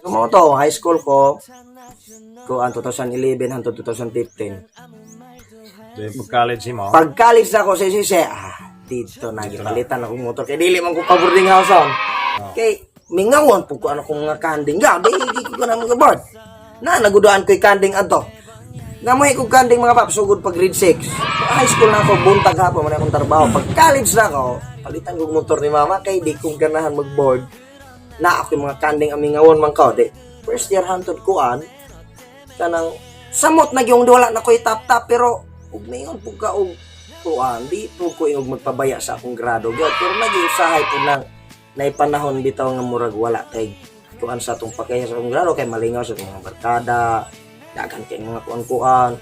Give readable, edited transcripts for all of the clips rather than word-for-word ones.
So mao to, high school ko ko ang 2011 hangtod 2015. Then pag college mo, Pag college na ako sa SSC, dito na gipalitan akong motor kay dili man ko pa boarding house on. Kay mingawan po ko ano kong nga kanding ga, di ko na mga board. Na nagudaan ko'y kanding adto. Ngamoy kog kanding, mga paps, sugod pag grade 6. High school na ako, buntag hapon man akong trabaho. Pag college na ako, palitan kog motor ni mama kay di kong ganahan mag-board. Na ako yung mga kanding amingawon man ko. Di, first year hantod kuan, kanang samot na gyung wala na ko'y tap-tap, pero ug mayon pug ka og kuan, di po ko ingog magpabaya sa akong grado gyud, pero nagiusahay po nang naipanahon bitaw nga murag wala kay kuan sa atong pakaya sa akong grado kay malingaw sa atong mga barkada, daghan kay mga kuan-kuan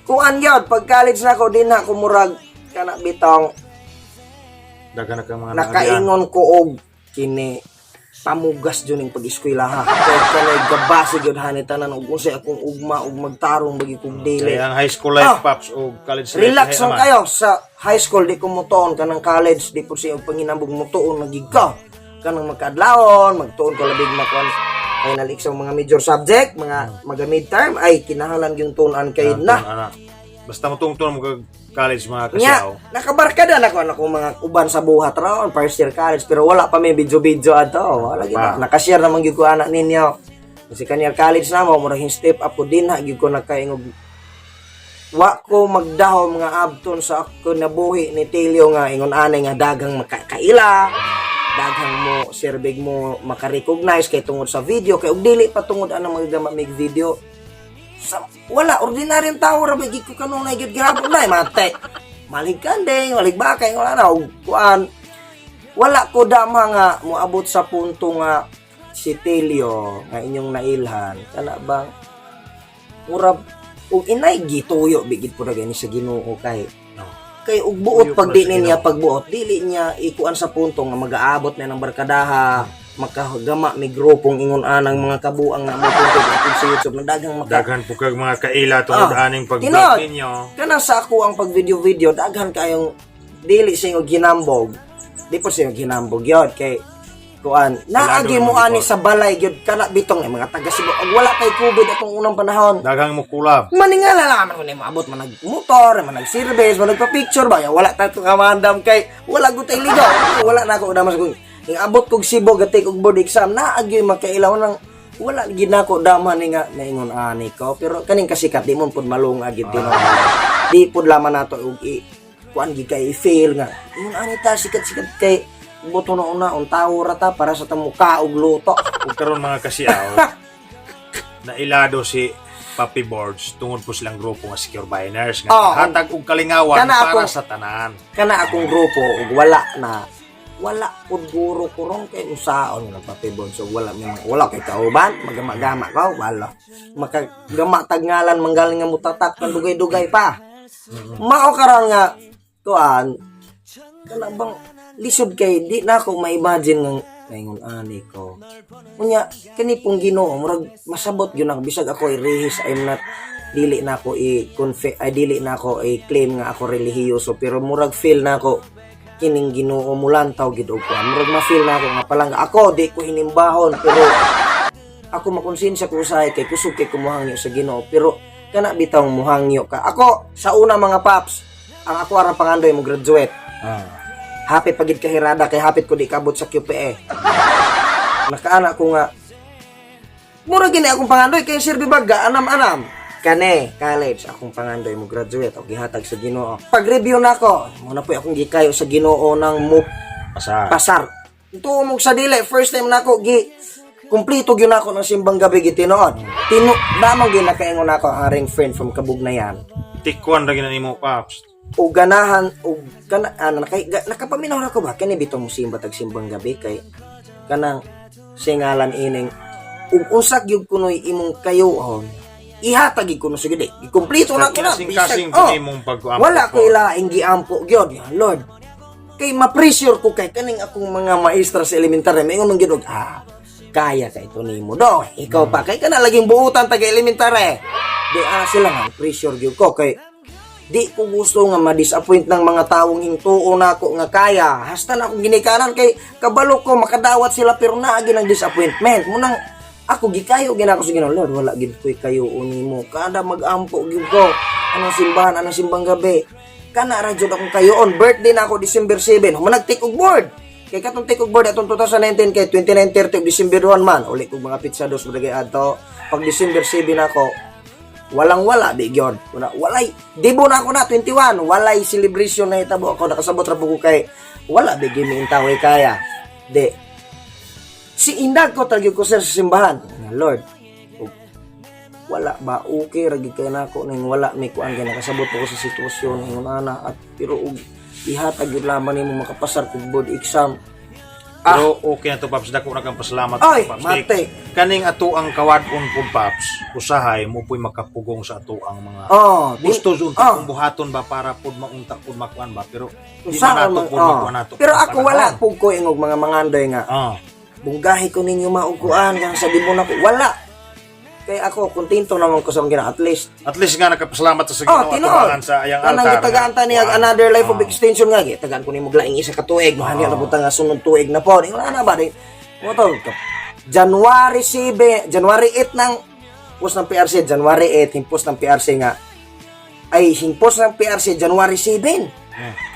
kuan gyud. Pag college na ako din na ako murag kana bitong daghan na kang mga naagian. Nakaingon ko og kini pamugas jud ning pag-eskwela ha, kay kanay gabase gyud hani tanan og unsay akong ugma og magtarong bagi kog dili. Kaya ang high school life, Paps, o college life, Relax lahi lang naman. kayo sa high school, di ko mutuon kanang college, di po siya panginambog mutuon na gid ka kanang magkaadlawon magtuon ko labig makuan final exam, mga major subject, mga mga midterm ay kinahanglan yung tunan kay na Ana. Basta mutungtong mo kag college, mga Nya, kasyaw. nakabarkada na ko anak ko mga uban sa buhat raon first year college, pero wala pa may video-video ato. Wala gyud. Pa. Nakashare naman gyud ko anak ninyo. Kasi kanyar college na mo, murag hin step up ko din ha, gyud ko nakaingog wa ko magdahom nga abton sa ako nabuhi ni Telio nga ingon ani nga daghang makakaila, daghang mo serbig mo makarecognize kay tungod sa video, kay og dili pa tungod anang magagama mig video sa, wala, ordinaryong tao ra ba gid ko kanunay gyud gihapon na mate malig kanding, malig bakay, wala na og kuan. Wala ko dama nga moabot sa punto nga si Telio nga inyong nailhan kana bang murag og inay gituyo bigid po na gani sa Ginoo kay No. Kay og buot Tuyo pag pala di sa niya Ginoo. pagbuot, dili niya ikuan sa punto nga magaabot na ng barkadaha, makagama mi grupong ingon anang mga kabuang na mo punto sa YouTube na daghang maka Daghan po kag mga kaila tungod aning pag-vlog Tinuod. ninyo. Kana sa ako ang pag video video, daghan kayong dili sa inyo ginambog, di po sa inyo ginambog yun kay kuan naagi Kalado mo naman ani po. sa balay gyud kana bitong eh, mga taga Cebu og wala kay COVID atong unang panahon. Daghang mo kulab. Maningala lang man ko maabot man nagmotor, man nag-service, man nagpa-picture ba ya, wala ta kamandam kay wala gud tay ligaw, wala na ako damas kung ing abot kog Cebu gatake og board exam, naagyoy makailaw nang wala gid nako dama ni nga naingon ani ko, pero kaning kasikat di mon pud malunga gid tinuod, di pud laman nato og i kuan gid kay i-fail nga ingon ani ta sikat-sikat kay buto na una un tawo ra ta para sa tamuka og luto. Ug karon, mga kasiyaw, nailado si Papi Boards tungod po silang grupo nga Secure Biners nga hatag og kalingawan Kana para sa tanan. Kana akong grupo ug wala na wala pud guro ko ron kay usaon nga nagpapibon, so wala mi wala kay kauban magama-gama ka, wala makagama tag ngalan manggaling nga mutatak kan dugay-dugay pa mao karon nga kuan kana bang lisod kay di na ako ma-imagine nga ngayon ani ko. Unya kani pong Ginoo murag masabot gyud ako bisag ako i-rehis, I'm not, dili na ako i ay dili na ako i-claim nga ako relihiyoso, pero murag feel na ako kining Ginoo mulantaw gid og kuan, murag ma-feel na ako nga palangga ako, di ko hinimbahon, pero ako makonsensya ko usahay kay kusog kay kumuhangyo sa Ginoo, pero kana bitaw muhangyo ka. Ako sa una, mga paps, ang ako arang pangandoy mo graduate. Hapit pagid kahirada kay hapit ko di kabot sa QPE. Nakaana ko nga mura gini akong pangandoy kay sirbi baga anam-anam. Kane college akong pangandoy mo graduate og gihatag sa Ginoo. Pag review nako, mo na po akong gikayo sa Ginoo ng mo Pasar. Pasar. Tuo mo sa dili, first time nako gi kumpleto gyud nako ng simbang gabi gitinuod. Tino damo gyud nakaingon nako ang aring friend from Kabugnayan. Tikwan ra gina nimo, Paps. O ganahan o kana ano nakay nakapaminaw na ko ba kani bitong simba tag simbang gabi kay kanang singalan ining ug unsa gyud kunoy imong kayuon ihatag gyud kuno sa gid gikumpleto na ko na Kasing-kasing bisag- oh, po imong pag-ampo. Wala ko ilaing giampo gyud ya Lord kay ma-pressure ko kay kaning akong mga maestra sa elementary maingon man gyud og kaya kay ito nimo do ikaw pa kay kana laging buutan taga elementary di sila nga pressure gyud ko kay di ko gusto nga ma-disappoint ng mga tawong hingtuo nako nga kaya hasta na akong ginikanan kay kabalo ko makadawat sila, pero naagi ng disappointment munang Ako gikayo gina ako sa Ginoo, "Lord, wala gid ko'y kayo nimo." Kada magampo gyud ko. Anong simbahan, anong simbang gabi. Kana ra jud akong kayoon. Birthday na ako December 7. Human nag-take og board. Kay katong take og board atong 2019 kay 29:30 og December 1 man. Uli kog mga pizza dos bagay adto. Pag December 7 ako, walang wala di gyud. Wala, walay debo na ako na 21, walay celebration na hitabo ako, nakasabot ra po ko kay wala di gyud mi intaway kaya. Di si indag ko talaga ko, sir, sa simbahan nga, "Lord, ug wala ba, okay ra gyud kay nako ning wala may kuan kay nakasabot po ko sa sitwasyon ingon ana at pero og ihatag gyud lamang nimo makapasar kog board exam." Pero okay na to, Paps. Dako na kang pasalamat, Ay, Paps. Mate. Kaning ato ang kawad-on po, Paps. Usahay mo po'y makapugong sa ato ang mga Oh, di, gusto unta oh. kung buhaton ba para pud maunta pud makuan ba, pero di Usaha man nato man- pud oh. makuan nato. Pero ang ako wala panahon. pud ko ingog mga mangandoy nga bunggahi ko ninyo maukuan kang sa mo na ko, wala kay ako kontento naman ko sa akong gina, at least. At least nga nakapasalamat sa Oh, Ginoo tinuod. atubangan sa ayang Kanang altar. gitagaan ta niya Kuan. another life of extension nga gitagaan ko nimo laing isa ka tuig, mahal na punta nga sunod tuig na po. Wala na ba di mo to January 7, January 8 nang post ng PRC, January 8 himpos ng PRC nga, ay himpos ng PRC January 7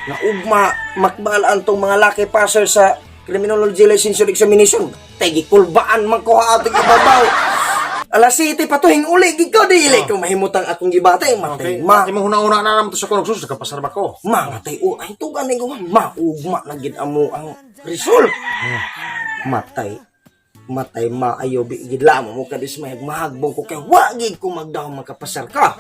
na ugma makbal antong mga lucky passer sa criminology licensure examination. Tegi kulbaan man ko ating ibabaw. Alas 7 pa to hing uli gid ko, dili ko mahimutang akong gibata matay ma. Imong huna-huna na naman to sa kunog sus nakapasar ba ko. Matay o ay tugan ni ko maugma na gid amo ang result. Matay matay maayo bi gid lamo mo kadismay, mahagbong ko kay wa gid ko magdahom makapasar ka.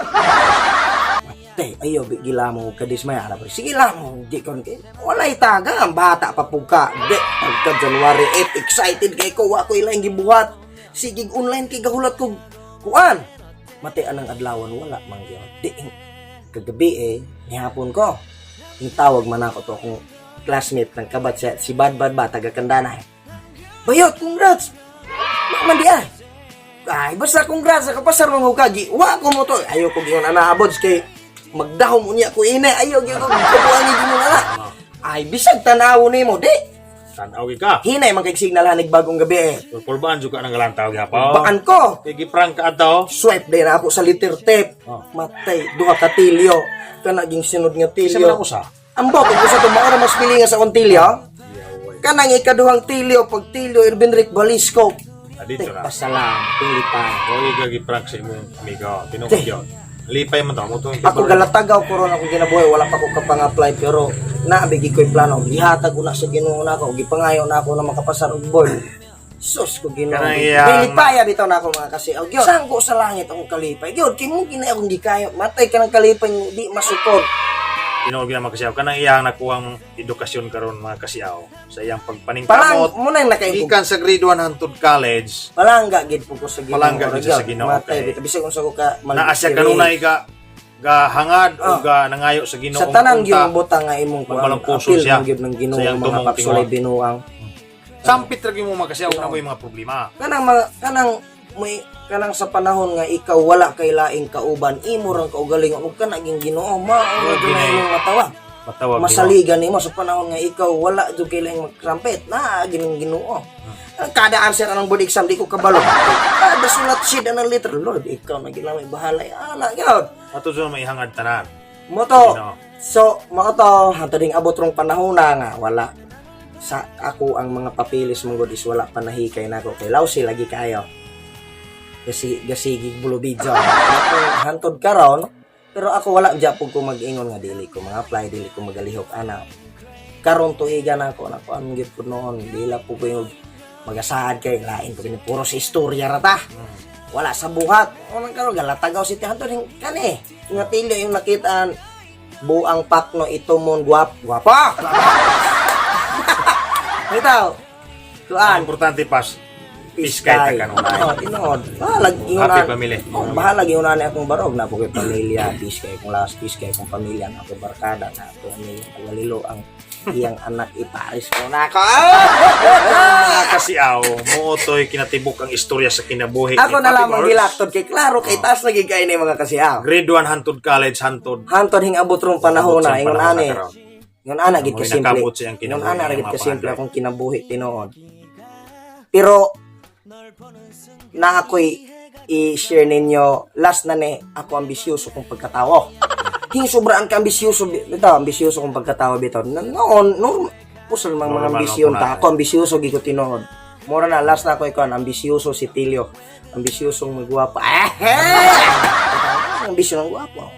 Matay ayo bi gila mo kadismay ara ba, sige lang di kon kay walay taga ang bata pa pug ka. Di pagka January 8, excited kay ko, wa ko ilang gibuhat, sige online kay gahulat ko kuan. Matay anang adlawan wala man gyud. Di kagabi eh nihapon ko yung tawag man ako to akong classmate ng kabat siya, si Bad Bad ba, taga Kandana. "Bayot, congrats! Man di ay. Ay, basta congrats, nakapasar mga hukagi. Wa ko mo to. Ayaw ko giyon ana abods kay magdahom unya ko ina. Ayaw gyud ko kabuangi giyon ana. Ay, bisag tanaw nimo, di. Tan-aw gyud ka. Hinay man kay signal hanig bagong gabi eh. Kulbaan jud ka nang galantaw gyapon. Baan ko. Kay giprank ka adto. Swipe din ako sa liter tape. Oh. Matay, duha ka tilyo. Kana ging sinod nga Isa man tilyo. ako sa. Ambot, kung sa tumaora mas pili nga sa akong tilyo. Kanang ikaduhang tilyo, pag tilyo, Irvin Rick Balisco. Ah, dito na. Pasalam, pili pa. Oy gagi prank sa imong amigo. Tinuod yun. Lipay man to mo to. Ako galatagaw ko ron akong kinabuhi, wala pa ko kapang-apply pero naabigi ko'y plano. Gihatag ko na sa Ginoo na ako, gipangayo na ako na makapasar og board. Sus ko Ginoo. Kanang iyang- Bilipaya bitaw na ako mga kasi. Og gyud, sangko sa langit akong kalipay. Gyud kay mo ginay akong gikayo. Matay ka ng kalipay di masukod. Tinuod gyud mga kasiyaw. Kanang iyang nakuhang edukasyon karon mga kasiyaw sa iyang Palang pagpaningkamot. mo na yung nakaingkog. Gikan sa grade 1 hangtod college. Palangga gid po ko sa Ginoo. Palangga gid siya sa Ginoo, Matay okay. bitaw bisag unsa ko ka Naa siya kanunay ga gahangad o ga nangayo sa Ginoo. Sa tanan gyud butang nga imong kuan, Magmalang puso apil siya man gyud ng Ginoo sa iyang mga tumong papsulay tingon. binuang. Sampit ra gyud mo mga kasiyaw na mo yung mga problema. Kanang mga, kanang may kanang sa panahon nga ikaw wala kay laing kauban, imo rang kaugalingon ug kanang Ginoo mao ra gyud na Ginoo. imong matawag. Matawag Ginoo. Masaligan nimo sa panahon nga ikaw wala jud kay laing makrampet na gining Ginoo. Ang kada answer anang board exam di ko kabalo. Kada sulat sheet anang liter, Lord, ikaw na ginamay bahala ana gyud. Ato jud may hangad tanan. Mo to. Ginoo. So, mao to, hantod ding abot rong panahon na nga wala sa ako ang mga papilis mong god is wala pa nahikay nako kay Lausi lagi kayo. Gasi gasigig bulubidyo. Hantod karon, pero ako wala gyapon ko mag-ingon nga dili ko mga apply, dili ko magalihok ana. Karon tuigan ako nako ang gyud ko noon, dili po ko yung magasaad kay lain ko kini puro sa istorya ra ta. Wala sa buhat. Unang karon galatagaw si hantod hing kani. Nga tilyo yung nakitaan buang pakno ito mon guwap guwapa. Itaw. Kuan. Ang importante pas piskay ta kanunay. Oh, tinuod. Bahalag ingon Happy family. Oh, bahalag ingon ani akong barog na po kay pamilya, peace kay akong last, peace kay akong pamilya, na ako barkada na ako ni Walilo ang iyang anak iparis ko na ako. Mga kasiyaw, mootoy kinatibuk ang istorya sa kinabuhi Ako ni na Papi lamang Borgs. gilaktod kay klaro kay taas lagi kay ni mga kasiyaw. Grade 1 hantod college hantod. Hantod hing abot rong panahon Abot na siyang ingon panahon na ani. karon. Ingon ana gid Amoy ka simple. nakabot siyang Ingon kinabuhi ana ang gid mga ka simple pangandoy. akong kinabuhi tinuod. Pero Na ako'y i-share ninyo last na ni ako, ambisyoso kong pagkatao. Hing sobrang ka ambisyoso bitaw, ambisyoso kong pagkatao bitaw. Noon, normal pusol mang mga Normal ambisyon lang po ta. na. Ako ambisyoso gid ko tinuod. Mura na last na ako ikaw, ambisyoso si Tilio. Ambisyoso magwapa. Ah! Ambisyon ang gwapo.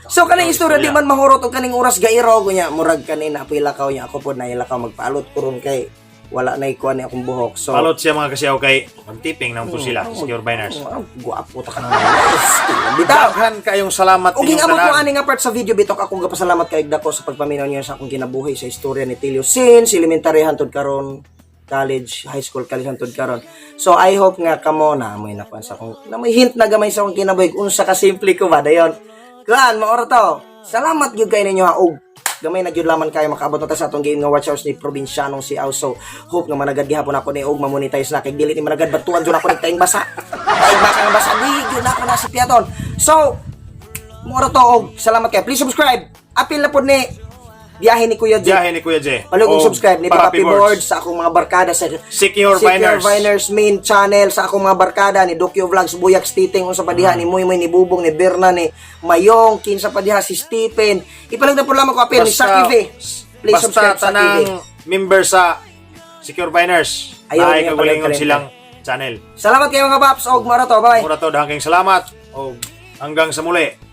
So kaning istorya di man mahurot og kaning oras gairo ko niya, murag kanina apoy lakaw niya, ako pod nailakaw, magpalot ko ron kay wala na ikuan ni akong buhok. So Palot siya, mga kasiyaw, kay magtiping naman po sila, Secure Biners. Ah, gwapo ta ka na. Bitaw. Daghan kayong salamat Ug ninyong abot mo tanan. ani nga part sa video bitok, akong gapasalamat kay dako sa pagpaminaw niyo sa akong kinabuhi sa istorya ni Tilio since elementary hantod karon, college, high school, college hantod karon. So I hope nga kamo na amoy nakuan sa akong na may hint na gamay sa akong kinabuhi unsa ka simple ko ba dayon. Kuan maora to. Salamat gyud kay ninyo ha og gamay na gyud laman kayo makaabot na ta sa atong game nga watch hours ni Probinsyanong si Aw. So hope nga managad gihapon ako ni og mamonetize na kay dili ni managad, batuan jud ako nagtaing basa. Taing baka nga basa di gyud na ako na sa piaton. So mura to og salamat kay. Please subscribe. Apil na pod ni biyahe ni Kuya J. Biyahe ni Kuya J. Palugong Og subscribe ni Papi Papi Board sa akong mga barkada sa Secure Secure Biners. Viners main channel, sa akong mga barkada ni Dokyo Vlogs, Buyak Stiting, unsa pa diha, ni Muy Muy, ni Bubong, ni Berna, ni Mayong, kinsa pa diha, si Stephen. Ipalag na po lamang ko apil ni Saki V. Please Basta subscribe sa tanang TV. member sa Secure Biners. Ayaw Naay niya kagalingon pala silang channel. Salamat kayo, mga paps og mara to. Bye. Mura to, dahang kayong salamat. Og hanggang sa muli.